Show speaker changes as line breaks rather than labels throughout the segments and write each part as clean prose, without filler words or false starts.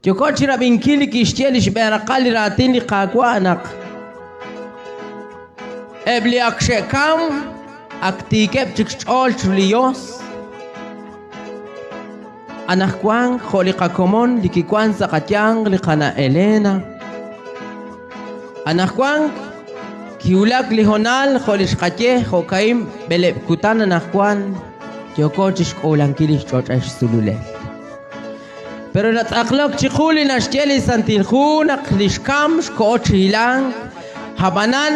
Yooko chirab'inkil li kixye li xb'een raqal li raatin li Qaawa' naq eb' li ak xe'kam ak tiikeb' chik xch'ool chiru li Yos. Anaqwan jo' li qakomon li kiwank sa' qayanq li qana' Elena. Anaqwan kiwulak li honal jo' li xqaye jo'ka'in b'eleb' kutan anaqwan yooko chixk'uulankil li xch'och'el xsululel. Pero natz'aqlok chiqu li naxye li Santil Hu naq li xkam xkoho chi hilank, ab'anan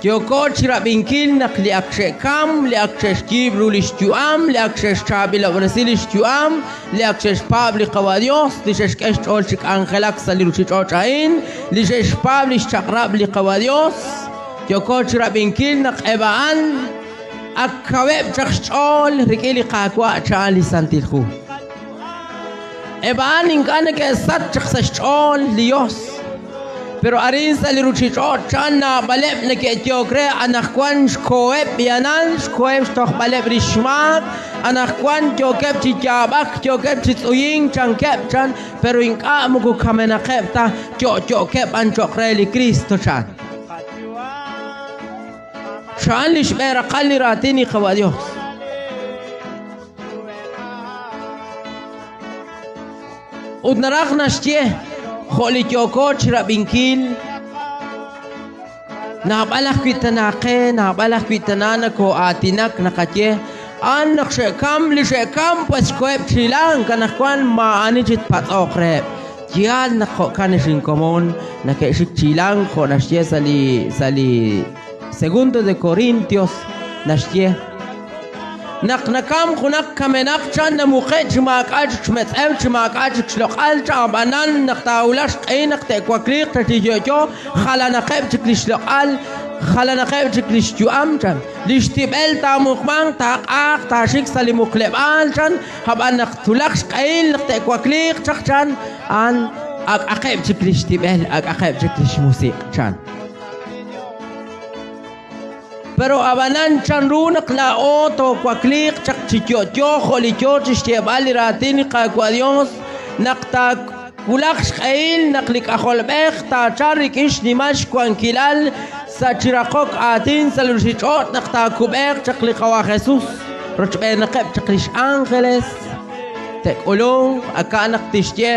yooko chi rab'inkil naq li ak xe'kam, li ak xe'xyiib' ru li xyu'am, li ak xe'xchaab'ilob'resi li xyu'am, li ak xe'xpaab' li Qawa' Dios, li xe'xk'e xch'ool chi k'anjelak sa' li ruuchich'och' a'in, li xe'xpaab' li xchaq'rab' li Qawa' Dios, yooko chi rab'inkil naq eb' a'an ak kaweb' chaq xch'ool rik'in li Qaawa' cha'an li Santil Hu. Eb' a'an ink'a' neke'sach chaq sa' xch'ool li Yos. Pero arin sa' li ruuchich'och' chan naab'aleb' neke'yook re anaqwan xkoheb' b'ihanal, xkoheb' xtojb'aleb' rix xmaak, anaqwan yookeb' chi yaab'ak, yookeb' chi tz'uyink chankeb' chan, pero ink'a' moko kamenaqeb' ta, yo'yo'keb' b'an cho'q re li Kristo chan. Xa'an li xb'een raqal li raatin li Qawa' Dios. Ut naraj naxye, jo' li yooko chirab'inkil, naab'al ajwi' tana qe, naab'al ajwi' tana nakoo'aatinak naqaye, a'an naq xe'kam li xe'kam pues xkoheb' chi hilank, anaqwan maa'ani chi tpatz'oq reheb'. Yaal naq jo'kan ex inkomon nake'xik chi hilank jo' naxye sa' li sa' li segundo de Corintios naxye Naq nakamk junaq kamenaq chan namuqe' chi maak'a' chik xmetz'ew, chi maak'a' chik xloq'al, chan ab'anan naq taawulaq xq'ehil naq te'wakliiq chaq chi yo'yo, jalanaqeb' chik li xloq'al, jalanaqeb' chik li xyu'am, chan. Li xtib'el taamuqmanq, taaq'aaq, taaxik sa' li muqleb'aal, chan, ab'an naq twulaq xq'ehil naq te'wakliiq chaq, chan, a'an ak'aqeb' chik li xtib'el, ak'aqeb' chik li xmusiq', chan. Pero ab'anan chanru naq laa'o toowakliiq chaq chi yo'yo jo' li yo chi xyeeb'al li raatin li Qaawa' Yos, naq taawulaq xq'ehil naq li K'ajolb'ej taachalq rik'in xnimal xwankilal sa' chi raqok aatin sa' li ruuchich'och' naq taakub'eeq chaq li Qawa' Jesus rochb'eenaqeb' chaq li x'ánjeles te'k'ulunq aka' naq tixye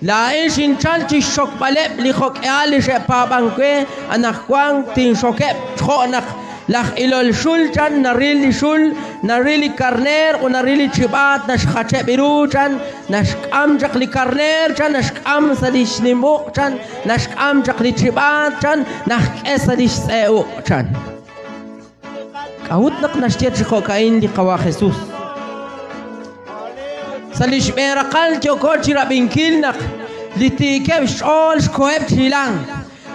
Laa'in xinchalk chi xxokb'aleb' li jo'k'ihal li xe'paab'ank we, anaqwan tinxokeb' jo' naq laj ilol xul chan naril li xul, naril li karneer ut naril li chib'aat naxjacheb' ru chan, naxk'am chaq li karneer chan, naxk'am sa' li xnim uq' chan, naxk'am chaq li chib'aat chan, naxk'e sa' li xtz'e uq' chan. K'a'ut naq naxye chi jo'ka'in li Qawa' Jesús? Sa' li xb'een raqal yooko chi rab'inkil naq li tiikeb' xch'ool xkoheb' chi hilank.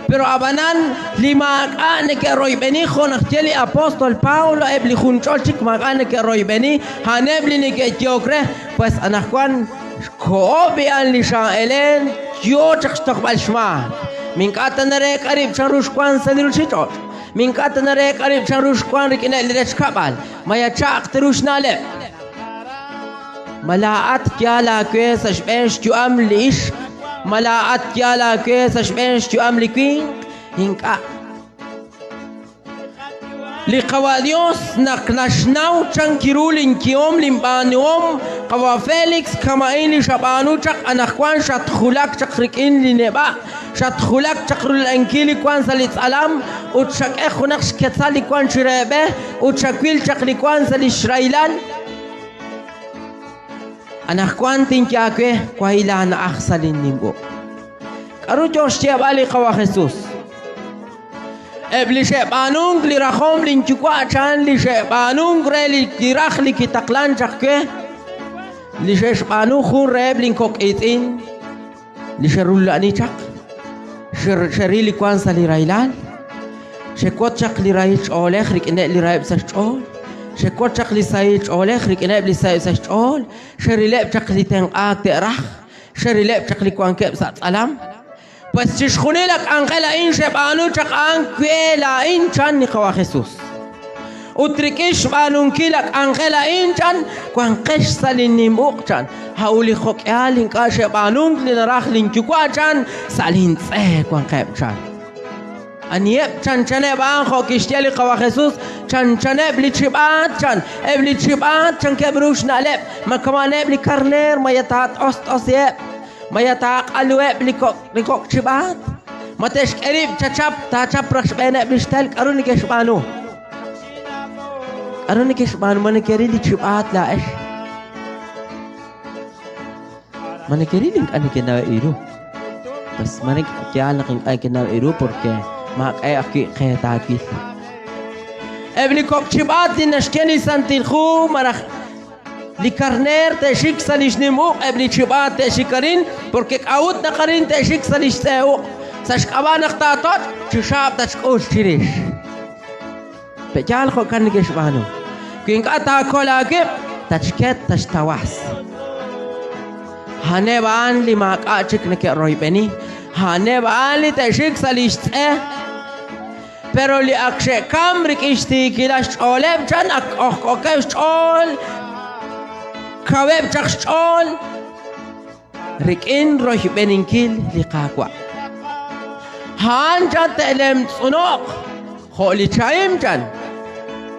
Pero ab'anan li maak'a' neke'royb'eni jo' naq ye li apóstol Pablo eb' li junch'ol chik maak'a' neke'royb'eni a'aneb' li neke'yook re pues anaqwan xkoho b'i'an li xan Helen yo chaq xtojb'al xmaak. Mink'a' ta nareek'a rib' chanru xwank sa' li ruuchich'och'. Ma ink'a' ta nareek'a rib' chanru xwank rik'ineb' li rech kab'al, ma yacha'q ta ru xna'leb'. Ma laa'at yaal aawe sa' xb'een xyu'am li ixq, ma laa'at yaal aawe sa' xb'een xyu'am li winq? Ink'a'. Li Qawa' Dios naq naxnaw chan kiru linyehom linb'aanuhom, Qawa' Félix, kama'in li xab'aanu chaq anaqwan xatjulak chaq rik'in li neb'a'. Xatjulak chaq rula'ankil li wank sa' li tz'alam ut xak'e junaq xketzal li wank chire b'e ut xawil chaq li wank sa' li xrahilal. Anaqwan tinye aawe, wahi' laana'aj sa' linnim uq'. K'aru yo xyeeb'al li Qawa' Jesus? Eb' li xe'b'aanunk li rajom linYuwa' chan li xe'b'aanunk re li kiraj li kitaqlank chaq we, li xe'xb'aanu jun reheb' linkok' iitz'in. Li xerula'ani chaq, xeril li wank sa' li rahilal, xewotz chaq li rahil ch'oolej rik'ineb' li raheb' sa' xch'ool, xewotz chaq li sahil ch'oolej rik'ineb' li saheb' sa' xch'ool, xerileb' chaq li tenq'aak te'raj, xerileb' chaq li wankeb' sa' tz'alam. Pues chixjunil a k'anjel a'in xeb'aanu chaq a'an we laa'in, chan li Qawa' Jesus. Ut rik'in xb'aanunkil a k'anjel a'in, chan, wanqex sa' linnim uq', chan. A'ut li jo'k'ihal ink'a' xe'b'aanunk li naraj linyuwa', chan, sa' lintz'e wanqeb', chan. Aniheb' chanchaneb' a'an jo' kixye li Qawa' Jesus, chanchaneb' li chib'aat, chan. Eb' li chib'aat chankeb' ru xna'leb', ma kama'aneb' li karneer, ma ya taat'ost'osiheb', ma ya taaq'aluheb' li kok' li kok' chib'aat? Ma te'xk'e rib' chachap, taachap raj xb'eeneb' li xtel? K'aru neke'xb'aanu? K'aru neke'xb'aanu? Ma nekeril li chib'aat laa'ex? Ma nekeril ink'a' nekenaw ru? Pues ma yaal naq ink'a' nekenaw ru porque maak'a'eb' ajwi' qe taawil. Eb' li kok' chib'aat li naxye li Santil Hu malaj Li karneer te'xik sa' li xnim uq', eb' li chib'aat te'xik arin, porke k'a'ut naq arin te'xik sa' li xtz'e uq'? Sa' xk'ab'a' naq taatoch', chi xaab' tatxk'ul chirix. Pe'yaal jo'kan neke'xb'aanu? Wi ink'a' taakol aawib', tatxket, tatxtawas. A'aneb' a'an li maak'a' chik neke'royb'eni, a'aneb' a'an li te'xik sa' li xtz'e. Pero li ak xe'kam rik'in xtiikilal xch'ooleb' chan ak k'ojk'okeb' xch'ool, kaweb' chaq xch'ool rik'in royb'eninkil li Qaawa'. A'an chan te'lemtz'uno'q jo' li chahim chan.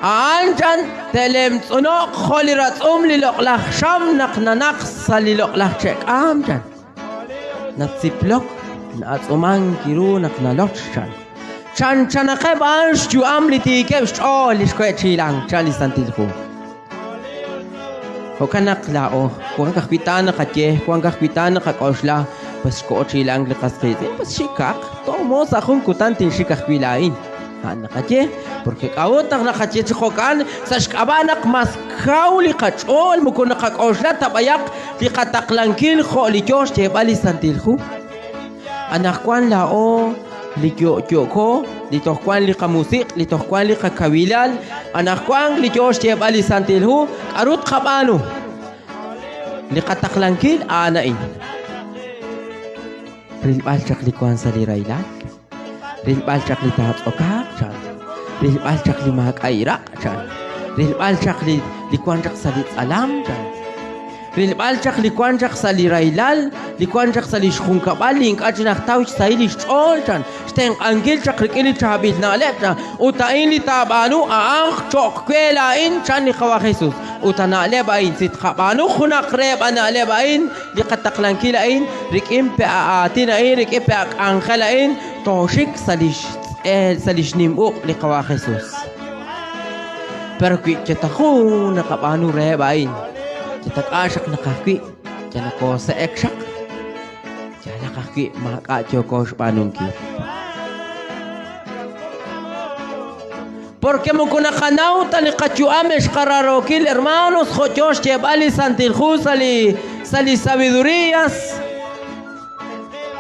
A'an chan te'lemtz'uno'q jo' li ratz'um li loq'laj xam naq nanaq sa' li loq'laj che'k'aam chan. Natziplok, na'atz'umank ru naq naloch, chan. Chanchanaqeb' a'an xyu'am li tiikeb' xch'ool li xkoheb' chi hilank, chan li Santil Hu. Jo'kan naq laa'o, wank ajwi' ta naqaye, wank ajwi' ta naqak'oxla, pues xkoho chi hilank li qas qiitz'in, pues xikaq, tomo sa' jun kutan tinxik ajwi' laa'in. A'an naqaye, porque k'a'ut naq naqaye chi jo'kan? Sa' xk'ab'a' naq mas kaw li qach'ool, moko naqak'oxla ta b'ayaq li qataqlankil jo' li yoo xyeeb'al li Santil Hu. Anaqwan laa'o li yo'yo'ko, li toj wan li qamusiq', li toj wan li qakawilal, anaqwan li yoo xyeeb'al li Santil Hu, k'aru tqab'aanu? Li qataqlankil a'an a'in. Rilb'al chaq li wank sa' li rahilal. Rilb'al chaq li taatz'okaaq, chan. Rilb'al chaq li maak'a' iraq', chan. Rilb'al chaq li, li wan chaq sa' li tz'alam, chan. Rilb'al chaq li wan chaq sa' li rahilal, li wan chaq sa' li xjunkab'al li ink'a' chik najtaw xsahil li xch'ool, chan. Xtenq'ankil chaq rik'in li chaab'il na'leb', chan. Ut a'in li taab'aanu a'an cho'q we laa'in, chan li Qawa' Jesus. Ut a na'leb' a'in, si tqab'aanu junaq reheb' a na'leb' a'in, Li qataqlankil a'in, rik'in pe a aatin a'in, rik'in pe a k'anjel a'in, tooxik sa' lix tz'e, sa' lix nim uq' li Qawa' Jesus. Pero wi yata jun naqab'aanu reheb' a'in, yata k'a' xaq naqajwi', ya nokoose'ek xaq, yalaq ajwi' maak'a' yooko xb'aanunkil. Porque moko naqanaw ta li qayu'am ex qaraarookil hermanos jo' yoo xyeeb'al li Santil Hu sa' li sa' li sabidurías.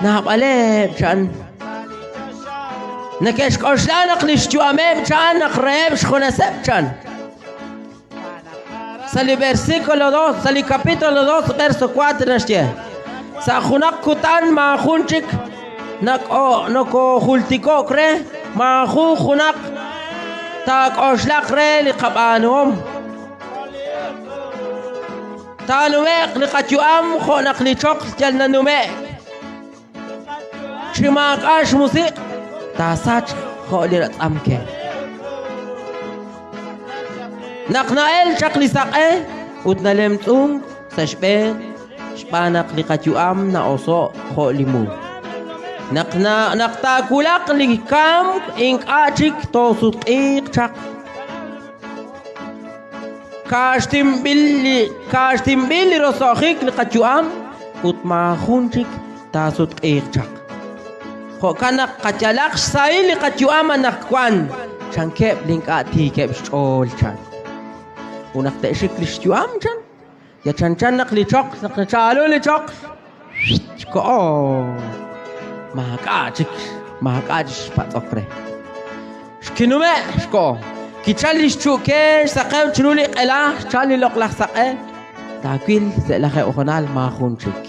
Naab'aleb' chan neke'xk'oxla naq li xyu'ameb' chan naq reheb' xjuneseb' chan. Sa' li versículo 2, sa' li capítulo 2, verso 4 naxye, Sa' junaq kutan maajun chik nokojultiko'k re, maajun junaq taak'oxlaq re li qab'aanuhom. Taanume'q li qayu'am jo' naq li choql yal nanume'k. Chi maak'a' xmusiq' taasachq jo' li ratz'amke. Naq na'el chaq li saq'e ut nalemtz'unk sa' xb'een xb'aan naq li qayu'am na'oso' jo' li mu. Naq, na, naq taawulaq li kamk ink'a' chik toosutq'iiq chaq. Kaaxtinb'il li kaaxtinb'il li roso'jik li qayu'am ut maajun chik taasutq'iiq chaq. Jo'kan naq qayalaq xsahil li qayu'am anaqwan, chankeb' li ink'a' tiikeb' xch'ool, chan. Ut naq te'xik li xyu'am, chan, ya chanchan naq li choql, naq nachaalu li choql, xkoho. Maak'a' chik, maak'a' chik xpatz'ok re. Xkinume', xkoho. Kichal li xchu'ke xsaqew chiru li q'ela, xchal li loq'laj saq'e. Taawil sa' lajeeb' hoonal maajun chik.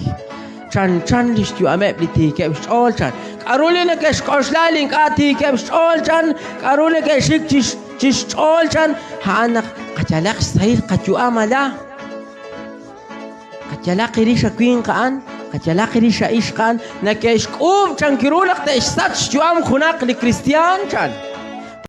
Chanchan li xyu'ameb' li tiikeb' xch'ool chan. K'aru li neke'xk'oxla li ink'a' tiikeb' xch'ool chan? K'aru neke'xik chi. chi xch'ool chan a'an naq qayalaq xsahil qayu'am ala. Qayalaq rix a winq a'an, qayalaq rix a ixq a'an, nake'xk'uub' chan ru naq te'xsach xyu'am junaq li kristiaan chan.